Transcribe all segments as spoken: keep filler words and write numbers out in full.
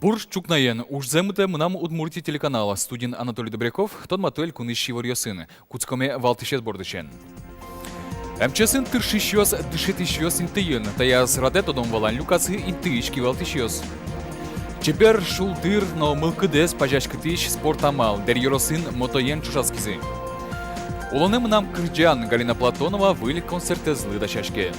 Бур ӵукнаен! Ужзэ мытэ «Мынам Удмуртие» телеканал. Студиын Анатолий Добряков. Тодмато элькунысь иворъёсын. Кутскомы валтӥсез бордысен. МЧС-ын тыршисьёс дышетӥсьёс интыын. Таяз радэ тодон-валан люказы интыысь кивалтӥсьёс. Чебер, шулдыр но мылкыдэз пазяськытӥсь спорт амал. Дэри ёросын мотоен ӵошатскизы. «Улонэ мынам кырӟан». Галина Платонова выль концертэзлы дасяське.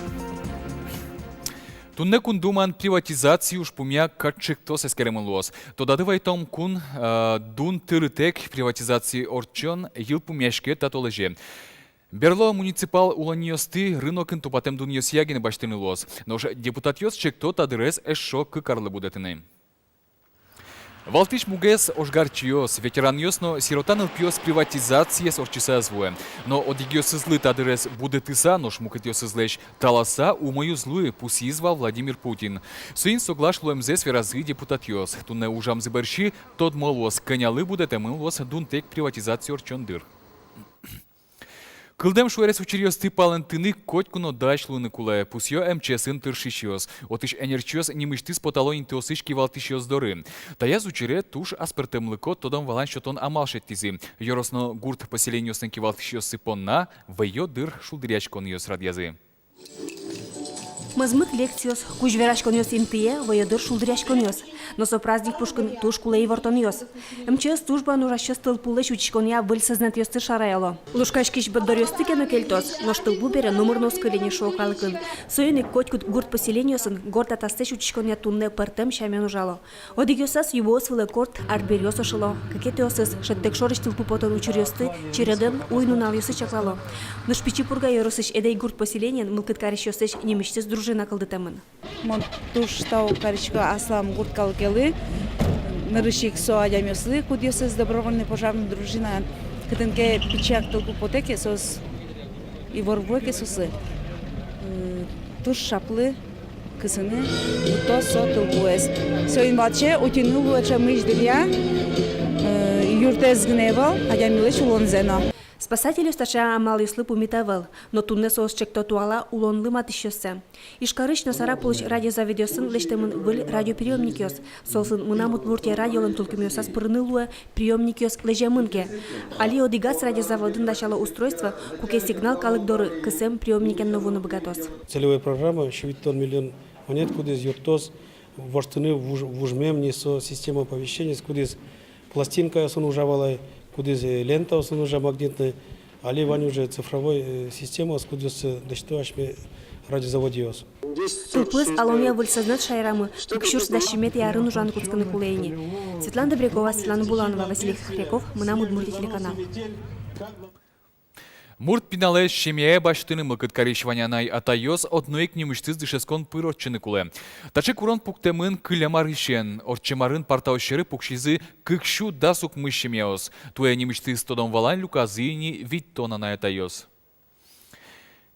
Туннэ Кун Думаын приватизация ужпумъя кат ӵектос эскеремын луоз. Тодады вайытом, кун, э, дун тырытэк приватизация ортчон йылпумъяське та толэзе. Берло муниципал улонниосты рынокын тупатэм дунъёсъя гинэ басьтыны луоз. Нош депутатъёс ӵекто та дырез эшшо кык арлы будэтыны. Валтӥсь мугез — ожгарчиос, ветеранъёс но сирота нылпиос приватизациез ортчыса ӧз вуэ. Но одӥгъёсызлы та дырез будэтыса, нош мукетъёсызлэсь таласа умой уз луы, пусйиз вал Владимир Путин. Соин соглаш луэмзэс веразы депутатъёс. Туннэ ужамзы бӧрсьы тодмо луоз, кӧнялы будэтэмын луоз дунтэк приватизация ортчон дыр. Кылдэм шуэрес учыръёсты палэнтыны котьку но дась луыны кулэ, пусъё МЧС-ын тыршисьёс. Отысь ӧнерчиос нимысьтыз потало интыосысь кивалтӥсьёс доры. Таяз учыре туж аспӧртэмлыко тодон-валан сётон амал шедьтӥзы. Ёрос но гурт поселениослэн кивалтӥсьёссы понна вӧё дыр шулдыръяськонъёс радъязы. Мӧзмыт лекциос, кузь вераськонъёс интые вӧё дыр шулдыръяськонъёс. Но со праздник пушкын туж кулэ ивортонъёс. МЧС службаын ужасьёс тылпулэсь утиськонъя выль сӧзнэтъёсты шараяло. Лушкаськись борддоръёсты ке но кельтоз, нош тылпу бере номыр но уз кыле ни, шуо калыкын. Соин ик котькуд гурт поселениосын горд атаслэсь утиськонъя туннэ пӧртэм сямен ужало. Одӥгъёсаз юбоос вылэ корт арбериос ошыло, кыкетӥосыз шӧдтэк шорысь тылпу потон учыръёсты чередэн уй-нуналъёсы чаклало. Нош Пичи Пурга ёросысь Эдэй гурт поселениын мылкыд карисьёслэсь нимысьтыз дружина кылдытэмын. Мон туж тау карисько аслам гурт калыкелы, нырысь ик со адямиослы, кудъёсыз добровольной пожарной дружинаын, кытын ке пичияк тылпу потэ ке, соос ивор вуэ ке соослы, м, туж шаплы кысыны вуттоз со тылпуэз. Соин ваче утьыны луэ ӵемысь дыръя, э, юртэз гинэ ӧвӧл, адямилэсь улонзэ но. Спасательёс таӵе амалъёслы пумит ӧвӧл, но туннэ соос ӵекто туала улонлы матысьёссэ. Ижкарысь но Сарапулысь радиозаводъёсын лэсьтэмын выль радиоприёмникъёс. Соосын «Мынам Удмуртие» радиолэн тулкымъёсаз пырыны луэ, приёмникъёс лэземын ке. Али одӥгаз радиозаводын дасяло устройство, куке сигнал калык доры кысэм приёмникен но вуыны быгатоз. Целевой программа сю витьтон миллион монет, кудӥз юрттоз воштыны вуж-, вужмем ни со система оповещениез, кудӥз пластинкаосын ужа вал ай, кудӥз, э, лентаосын ужа магнитной, али вань уже цифровой, э, системаос, кудъёссэ дасьто асьме радиозаводъёс. Тылпуэз алонъя выль сӧзнэт шаерамы кык сюрс дас сизьыметӥ арын ужаны кутскыны кулэ ини. Светлана Добрякова, Светлана Буланова, Василий Хохряков, «Мынам Удмуртие» телеканал. Мурт пиналэз семьяе басьтыны мылкыд карись вань анай-атайёс одно ик нимысьтыз дышетскон пыр ортчыны кулэ. Таӵе курон пуктэмын кылем арысен. Ортчем арын партаос сьӧры пуксизы кык сю дас укмыс семьяос. Туэ нимысьтыз тодон-валан люказы ини витьтон анай-атайёс.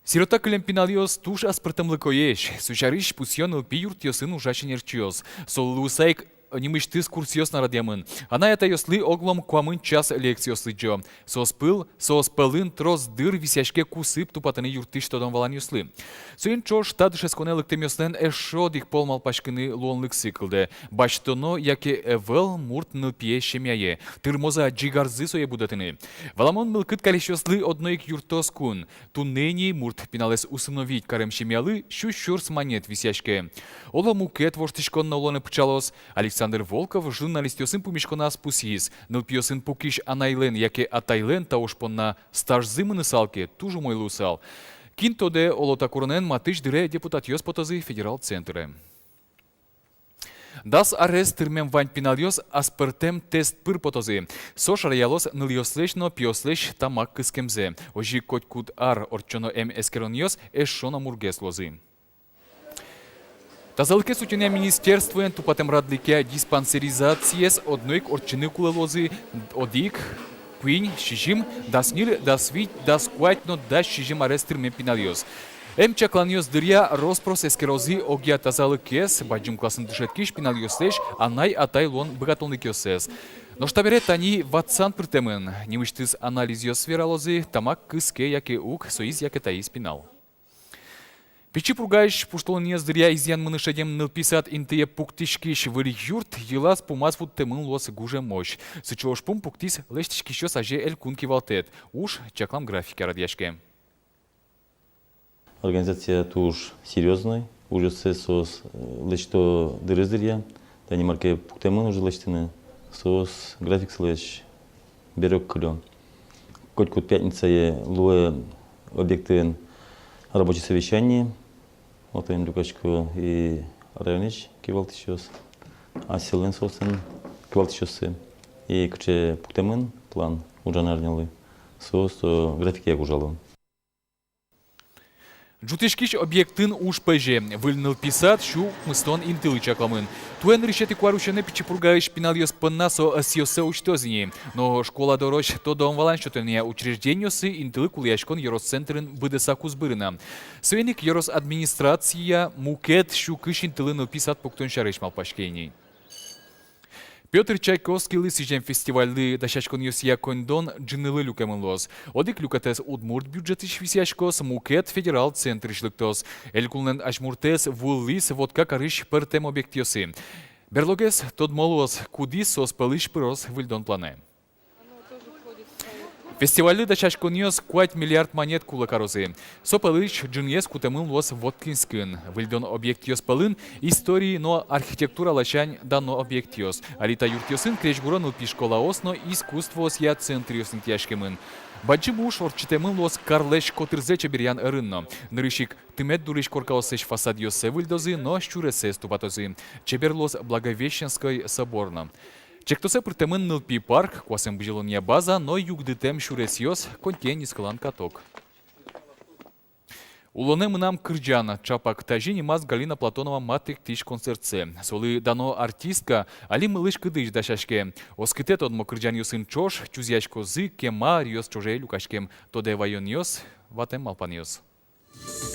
Сирота кылем пиналъёс туж аспӧртэмлыкоесь. Со сярысь пусъё нылпи юртъёсын ужась ӧнерчиос. Солы луыса ик нимысьтыз курсъёс но радъямын. Анай-атайёслы оглом куамын час лекциос лыдӟо. Соос пӧл, соос пӧлын трос дыр висъяське кусып тупатыны юрттӥсь тодон-валанъёслы. Соин ӵош та дышетсконэ лыктэмъёслэн эшшо одӥг пол малпаськыны луонлыксы кылдэ: басьтоно яке ӧвӧл мурт нылпие семьяе, тырмоз-а ӟигарзы сое будэтыны. Валамон, мылкыд карисьёслы одно ик юрттоз кун. Туннэ ини мурт пиналэз усыновить карем семьялы сю сюрс манет висъяське. Оло, мукет воштӥськон но улонэ пыӵалоз. Александр Волков журналистъёсын пумиськоназ пусйиз: нылпиосын пукись анайлэн яке атайлэн та уж понна стажзы мынысал ке, туж умой луысал. Кин тодэ, оло, та куронэн матысь дыре депутатъёс потозы федерал центрэ. Дас арес тырмем вань пиналъёс аспӧртэм тест пыр потозы. Со шараялоз нылъёслэсь но пиослэсь тамак кыскемзэ. Озьы котькуд ар ортчоно эм эскеронъёс эшшо но мургес луозы. Тазалыкез утёнъя министерствоен тупатэм радлыкъя диспансеризациез одно ик ортчыны кулэ луозы одӥг, куинь, сизьым, дас ньыль, дас вить, дас куать но дас сизьым арес тырмем пиналъёс. Эм чакланъёс дыръя рос-прос эскерозы огъя тазалыкез, бадӟым классын дышетскись пиналъёслэсь анай-атай луон быгатонлыкъёссэс. Нош табере тани ватсан пыртэмын. Нимысьтыз анализъёс вералозы, тамак кыске яке уг соиз яке таиз пинал. Пичи Пургаысь пуштылонъёс дыръя изъян мыны шедем нылпи сад интые пуктӥськись выль юрт йылаз-пумаз вуттэмын луоз гужемозь. Сыӵе ужпум пуктӥз лэсьтӥськисьёс азе элькун кивалтэт. Уж чаклам графике радъяське. Организация туж серьёзной, ужъёссэ соос, э, лэсьто дырыз дыръя. Тани мар ке пуктэмын уже лэсьтыны, соос графиксылэсь бере уг кылё. Котькуд пятницае луэ объектын рабочий совещание. Отын люкасько и районысь кивалтӥсьёс, асьсэлэн соослэн кивалтӥсьёссы. И кыӵе пуктэмын план ужан арнялы, соос со графикъя ик ужало. Ӝутӥськись объектын уж пӧзе. Выль нылпи сад сю укмыстон интылы чакламын. Туэ нырысетӥ куарусёнэ Пичи Пургаысь пиналъёс понна со ӧсъёссэ усьтоз ини. Но школа дорозь тодон-валан сётонъя учреждениосы интылы кулэяськон ёрос центрын быдэсак уз быры на. Соин ик ёрос администрация мукет сю кызь интылы нылпи сад пуктон сярысь малпаське ини. Пётр Чайковскийлы сӥзем фестивальлы дасяськонъёсъя коньдон ӝынылы люкемын луоз. Одӥг люкетэз удмурт бюджетысь висъяськоз, мукет федерал центрысь лыктоз. Элькунлэн азьмуртэз вуылӥз Вотка карысь пӧртэм объектъёсы. Берлогес тодмо луоз, кудӥз соос пӧлысь пыроз выльдон планэ. Фестивальлы дасяськонъёс куать миллиард манет кулэ карозы. Со пӧлысь ӝынъез кутэмын луоз Воткинскын. Выльдон объектъёс пӧлын история но архитектура ласянь дано объектъёс. Али та юртъёсын крезьгуро нылпи школаос но искусствоосъя центръёс интыяськемын. Бадӟым уж ортчытэмын луоз карлэсь котырзэ чеберъян ӧрын но. Нырысь ик тымет дурысь коркаослэсь фасадъёссэ выльдозы но сюресэз тупатозы. Чебер луоз Благовещенской собор но. Чектосэ пыртэмын нылпи парк, куасэн бызьылонъя база но югдытэм сюресъёс, конькиен нискылан каток. «Улонэ мынам кырӟан» — чапак тазьы нимаз Галина Платонова матэктӥсь концертсэ. Солы дано артистка али мылысь-кыдысь дасяське. Оскытэ тодмо кырӟанъёсын ӵош чузъяськозы кема аръёс ӵоже люкаськем тодэ ваёнъёс, ватэм малпанъёс.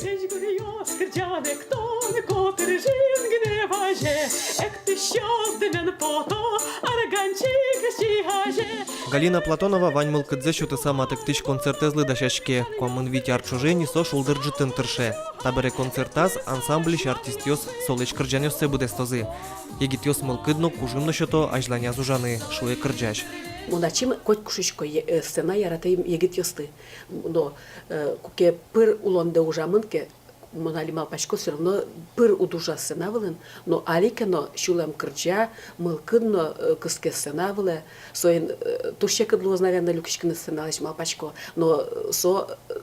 Крезьгуръёс кырӟан эктон котырысь гинэ вазе, эктӥсьёс дэмен пото арганчик сиазе. Галина Платонова вань мылкыдзэ сётыса матэктӥсь концертэзлы дасяське. Куамын вить ар ӵоже ини со шулдыр ӝытын тырше. Табере концертаз ансамбльысь артистъёс солэсь кырӟанъёссэ быдэстозы. Егитъёс мылкыд но, кужым но сёто азьланяз ужаны, шуэ кырӟась. Мон ачим котьку шуисько, э, сцена яратэ егитъёсты. Но, э, куке пыр улондэ ужамын ке, мон али малпасько, всё равно пыр уд ужа сцена вылын, но али ке но сюлэм кырӟа, мылкыд но, э, кыске сцена вылэ, соин, э, туж секыт луоз, наверно, люкиськыны сценалэсь, малпасько, но, э, со, э,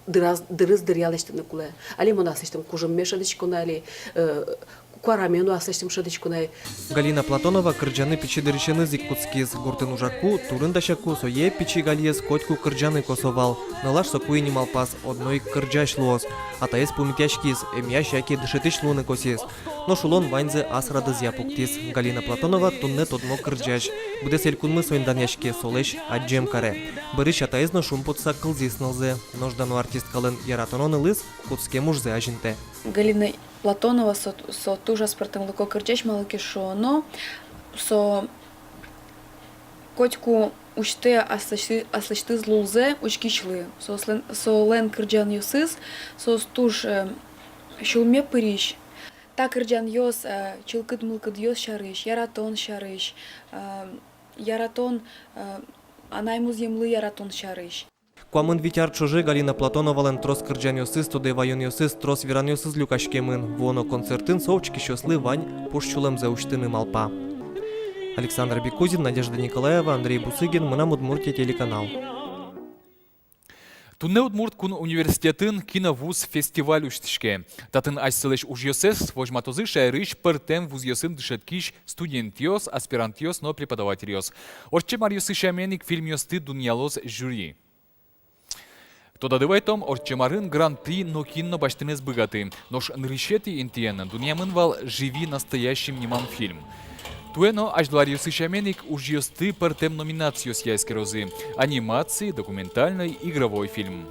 дыраз-, дырыз дыръя лэсьтыны кулэ. Али мон аслэсьтым кужымме шӧдӥсько на али, э, куараме но аслэсьтым шӧдӥсько на ай. Галина Платонова кырӟаны пичи дырысеныз ик кутскиз. Гуртын ужаку, турын дасяку, сое, пичи Галиез, котьку кырӟаны косо вал. Нылаш соку ини малпаз, одно ик кырӟась луоз. Атаез пумитъяськиз, эмъясь яке дышетӥсь луыны косӥз. Нош улон ваньзэ ас радызъя пуктӥз. Галина Платонова туннэ тодмо кырӟась. Быдэс элькунмы соин данъяське, солэсь адӟем каре. Бӧрысь атаез но шумпотыса кылзӥз нылзэ. Нош дано артисткалэн яратоно нылыз кутскем ужзэ азинтэ. Галина Платонова со, со туж аспӧртэмлыко кырӟась, малы ке шуоно, со котьку усьтэ аслэсьты-, аслэсьтыз лулзэ учкисьлы. Соослэн, солэн кырӟанъёсыз, соос туж, э, сюлме пырись. Та кырӟанъёс, э, чылкыт мылкыдъёс сярысь, яратон сярысь, э, яратон, э, анай музъемлы яратон сярысь. Куамын вить ар ӵоже Галина Платоновалэн трос кырӟанъёсыз, тодэ ваёнъёсыз, трос веранъёсыз люкаськемын. Вуоно концертын со учкисьёслы вань пуш сюлэмзэ усьтыны малпа. Александр Бекузин, Надежда Николаева, Андрей Бусыгин, «Мынам Удмуртие» телеканал. Туннэ Удмурт кун университетын «Киновуз» фестиваль усьтӥське. Татын асьсэлэсь ужъёссэс возьматозы шаерысь пӧртэм вузъёсын дышетскись студентъёс, аспирантъёс но преподавательёс. Ортчем аръёсы сямен ик фильмъёсты дунъялоз жюри. Тодады вайытом, ортчем арын грантты нокин но басьтыны ӧз быгаты. Нош нырысетӥ интыен дунъямын вал «Живи настоящим» нимам фильм. Туэ но азьло аръёсы сямен ик ужъёсты пӧртэм номинациосъя эскерозы: анимаци, документальной, игровой фильм.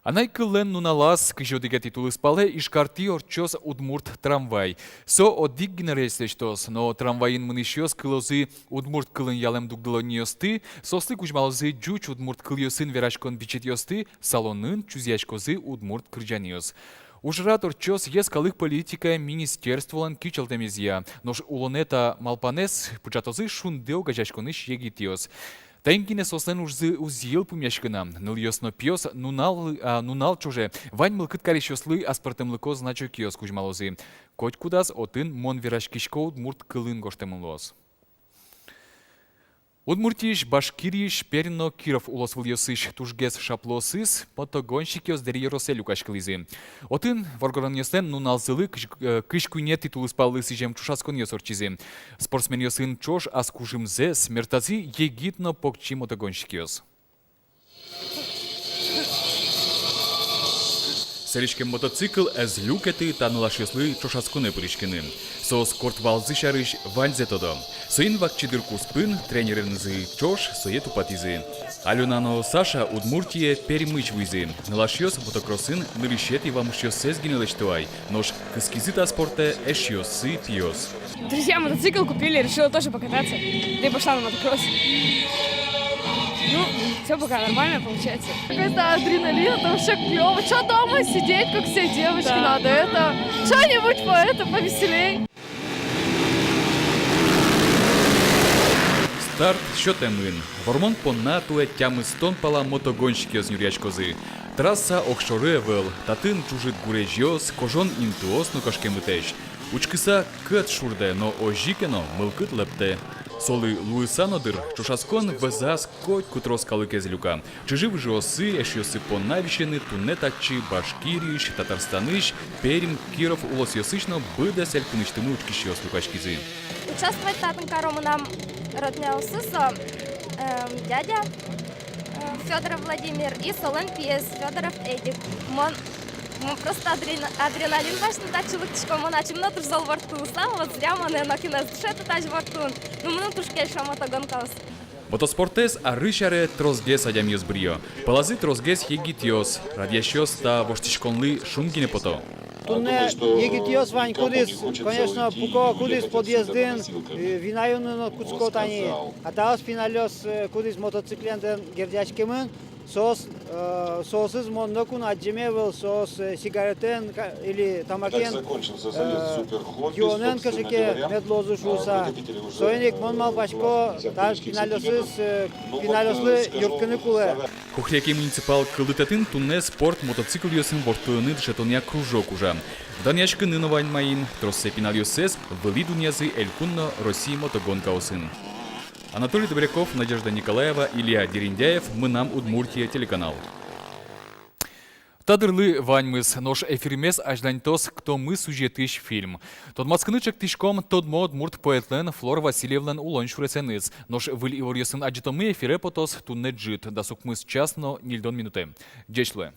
Анай кыллэн нуналаз, кызь одӥгетӥ тулыспалэ, Ижкартӥ ортчоз удмурт трамвай. Со одӥг гинэ рельс лэсьтоз, но трамвайын мынӥсьёс кылозы удмурт кылын ялэм дугдылонниосты, соослы кузьмалозы ӟуч удмурт кылъёсын вераськон бичетъёсты, салонын чузъяськозы удмурт кырӟанъёс. Ужрад ортчоз йӧскалык политикая министерстволэн кичӧлтэмезъя, нош улонэ та малпанэз пыӵатозы «Шунды» огазеяськонысь егитъёс. Таин гинэ соослэн ужзы уз йылпумъяськы на. Нылъёс но пиос нунал, а, нунал ӵоже вань мылкыд карисьёслы аспӧртэмлыко значокъёс кузьмалозы. Котькудаз отын «Мон вераськисько удмурт кылын» гожтэмын луоз. Удмуртиысь, Башкириысь, Пермь но Киров улосвылъёсысь тужгес шаплыосыз мотогонщикъёс Дэри ёросэ люкаськылӥзы. Отын воргоронъёслэн нуналзылы кызь, э, кызь куинетӥ тулыспаллы сӥзем ӵошатсконъёс ортчизы. Спортсменъёсын ӵош ас кужымзэс мертазы егит но покчи мотогонщикъёс. Сэрыськем мотоцикл ӧз люкеты та нылашъёслы ӵошатсконэ пыриськыны. Соос корт валзы сярысь ваньзэ тодо. Соин вакчи дыр куспын тренеренызы ӵош сое тупатӥзы. Алёна но Саша Удмуртие Пермысь вуизы. Нылашъёс мотокроссын нырысетӥ вамышъёссэс гинэ лэсьто ай, нош кыскизы та спортэ эшъёссы пиос. Друзья мотоцикл купили, решила тоже покататься. Да и пошла на мотокросс. Ну, всё пока нормально получается. Какой-то адреналин, это вообще клёво. Чё дома сидеть, как все девочки, да, надо это, что-нибудь по-, это, повеселей. Старт сётэмын. Вормон понна туэ тямыстон пала мотогонщикъёс нюръяськозы. Трасса огшоры ӧвӧл, татын ӝужыт гурезьёс, кожон интыос но кышкемытэсь. Учкыса кӧт шурдэ, но озьы ке но мылкыд лэптэ. Солы луыса но дыр, ӵошатскон вӧзаз котьку трос калыкез люка. Чыжы-выжыоссы, эшъёссы понна висьыны туннэ татчы Башкириысь, Татарстанысь, Пермь, Киров улосъёсысь но быдэс элькунысьтымы учкисьёс люкаськизы. Участвовать татын каро мынам родняосы, со, эм, дядя, э, Фёдоров Владимир и солэн пиез Фёдоров Эдик. Мон, мон просто адрена-, адреналин басьтыны татчы лыктӥсько, мон ачим но туж зол ворттылысал, вот зря монэ нокин ӧз дышеты тазьы ворттылыны. Ну, мыным туж кельшо мотогонкаос. Мотоспортэз арысь аре тросгес адямиос быръё. Пӧлазы тросгес егитъёс, радъясьёс та воштӥськонлы шум гинэ пото. Туннэ егитъёс вань, кудӥз, конечно, пуко, кудӥз подъездын, э, вина юны но кутско тани. А таос пиналъёс, э, кудӥз мотоциклентэн герӟаськемын, соос, э, соосыз мон ноку но адӟеме ӧвӧл, соос, э, сигаретэн ка-, или тамакен, э, юонэн кыӵе ке мед луозы шуыса. Соин ик мон малпасько, та пиналъёсыз, э, пиналъёслы юрттыны кулэ. Хохряки муниципал кылдытэтын туннэ спорт мотоциклъёсын ворттылыны дышетонъя кружок ужа. Данъяськыны но вань маин, троссэ пиналъёссэс вылӥ дунъязы элькун но Россия мотогонкаосын. Анатолий Добряков, Надежда Николаева, Илья Дерендяев, «Мынам Удмуртие» телеканал. Та дырлы ваньмыз, нош эфирмес азьланьтоз «Кто мы» сюжетысь фильм. Тодматскыны чектӥськом тодмо удмурт поэтлэн Флор Васильевлэн улон сюресэныз. Нош выль иворъёсын адӟытомы эфире потоз туннэ ӝыт, дас укмыс час но ньыльдон минутэ. Ӟеч луэ.